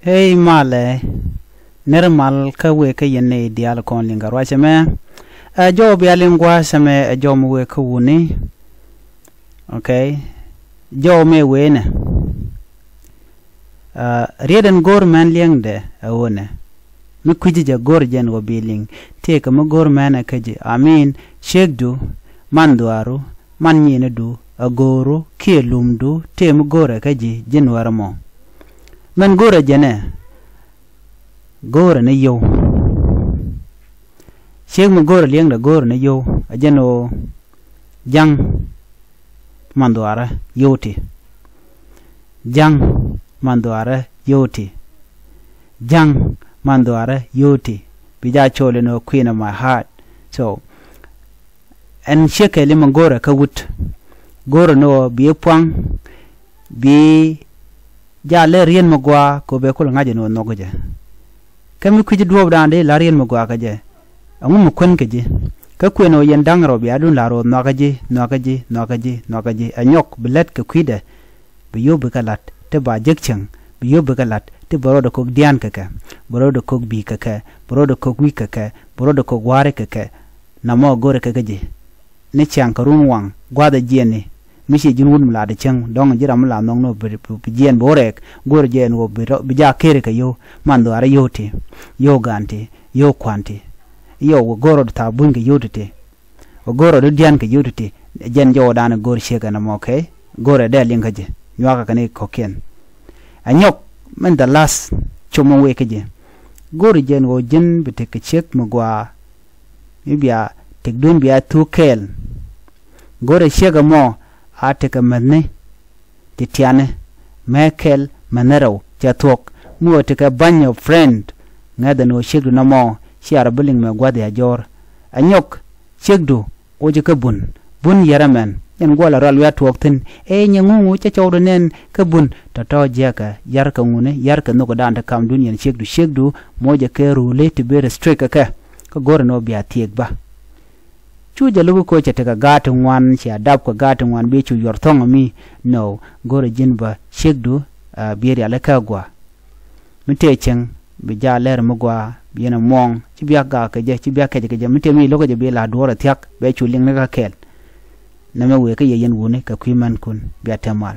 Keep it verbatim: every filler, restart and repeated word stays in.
Ey malɛ, nir mal kä wëë kä yɛn nɛy diaal kɔn liŋ kɛ ruacɛ mɛ. Ɛ jɔw bia liŋ gua̱a̱cɛ mɛ ɛ jɔw mi wëë kä wuni. Ok. Jɔw mɛ wëë nɛ. Ɛ riet ɛn go̱o̱r mɛn liɛŋdɛ ɛ ɣöö nɛ. Mi kui̱ci jɛ go̱o̱r jɛn ɣöö bi liŋ. Tëëkɛ mi go̱o̱r mɛn ɛ kä ji̱. Amin, ciekdu, man dhuaaru, man nyinidu, ɛ go̱o̱ru, kiɛ lumdu, tëë mi go̱o̱rɛ kä ji̱, ji̱ nuäärä mɔ. Mɛn go̱o̱rɛ jɛnɛ, go̱o̱rɛ ni yio̱w. Ciek mi go̱o̱rɛ liɛŋdɛ go̱o̱rɛ ni yio̱w, ɛ jɛn ɣöö ja̱ŋ man dhuaarä yio̱w ti. Ja̱ŋ man dhuaarä yio̱w ti. Ja̱ŋ man dhuaarä yio̱w ti. Bi jaa cɔl in ɣöö queen of my heart. So, ɛn ciek kɛɛli mi go̱o̱rɛ kä wut. Go̱o̱rɛ ni ɣöö bi puaŋ, bi jaa lɛ rien mi gua̱a̱ kɛ ɣöö bɛ kul ŋa̱c ɛn ɣöö nhɔk jɛ. Kä mi kui̱ci duɔ̱ɔ̱pdan dee la rien mi gua̱a̱ kä jɛ. Ɛŋu mi kuän kä ji̱? Kä kuën ɣöö yɛn da̱ŋ rɛw bia duun la̱r ɣöö nhɔakä ji̱, nhɔakä ji̱, nhɔakä ji̱, nhɔakä ji̱. Ɛ nyɔk bi lät kɛ kui̱dɛ. Bi yio̱w bi kɛ la̱t ti ba jek cieŋ. Bi yio̱w bi kɛ la̱t ti bɛ rɔɔdɛ kok dia̱a̱n kɛ kɛ. Bɛ rɔɔdɛ kok bi̱i̱ kɛ kɛ. Bɛ rɔɔdɛ kok wi̱i̱ kɛ kɛ. Bɛ rɔɔdɛ kok wa̱a̱ri kɛ kɛ. Namɔ go̱rɛ kɛ kä ji̱. Ni ciaŋ kɛ run waŋ gua̱a̱th ɛ jiɛɛni. Mi ci ji̱n wut mi la̱t cäŋ dɔ̱ŋ ji̱ ram mi la nhɔk ni ɣöö bi, bi, bi jiɛɛn bi wä rɛɛk. Go̱o̱r jɛ ɛn ɣöö bi rɔ, bi jaa ker kɛ yio̱w man dhuaarä yio̱w ti. Yio̱w gaan ti. Yio̱w kua̱n ti. Yio̱w wä go̱o̱r rɔ di thaak buny kɛ yio̱w ti ti. Wä go̱o̱r rɔ di dia̱n kɛ yio̱w ti ti. Jɛn jɔwdan go̱o̱r ciek ɛn ɛmɔ, ok. Go̱o̱r ɛ dee liŋ kä ji̱. Nyuakä kɛ ni kɔ̱kiɛn. Ɛ nyɔk min the last cop mi wëë kä ji̱. Go̱o̱r jɛ ɛn ɣöö ji̱n bi tekɛ ciek mi gua̱a̱. Mi bia tëkdun bia thuk kɛɛl. Go̱rɛ ciek ɛmɔ a tekɛ mäthni ti tiani. Mɛ kɛl mäthni rɛw cɛ thuɔ̱k. Mi ɣöö tekɛ bunch of friend. Ŋäthɛ ni ɣöö ciekdu nɔmɔ cia rɔ bi liŋ mɛ gua̱th ya jɔɔr. Ɛ nyɔk ciekdu ɣöö ci kä bun. Bun yɛrɛ mɛn. Yɛn guɔl a rual wiaa tuɔɔk thi̱n. Ëë nyɛ ŋuŋu cä cɔwdu nɛn kä bun. Tɔ̱tɔ̱ jiäkɛ yar kɛ ŋuni, yar kɛ nhökdan ti kamdun yɛn ciekdu. Ciekdu moc ɛ kɛ ruli ti bi restrict kɛ kɛ. Kä go̱rɛ ni ɣöö bia thiek bä. Cu jɛ luk i̱ koc cɛ tekɛ gaat ti ŋuan, cia dap kɛ gaat ti ŋuan bi cu yuɔr thɔŋ mi. No, go̱rɛ ji̱n bä ciekdu, ah, bi rialikä gua̱. Mi tëë cieŋ bi jaa lɛr mi gua̱, bi yɛn ɛ muɔ̱ɔ̱ŋ, ci bia gak kɛ jɛ, ci bia kɛc kɛ jɛ. Mi tëë mi lo̱kä jɛ bi la duɔ̱ɔ̱r ɛ thia̱k, bɛ cu liŋ ni kä kɛɛl. Nɛmɛ wëë kä yɛ yɛn wuni kɛ kui̱ mänkun, bia te mal.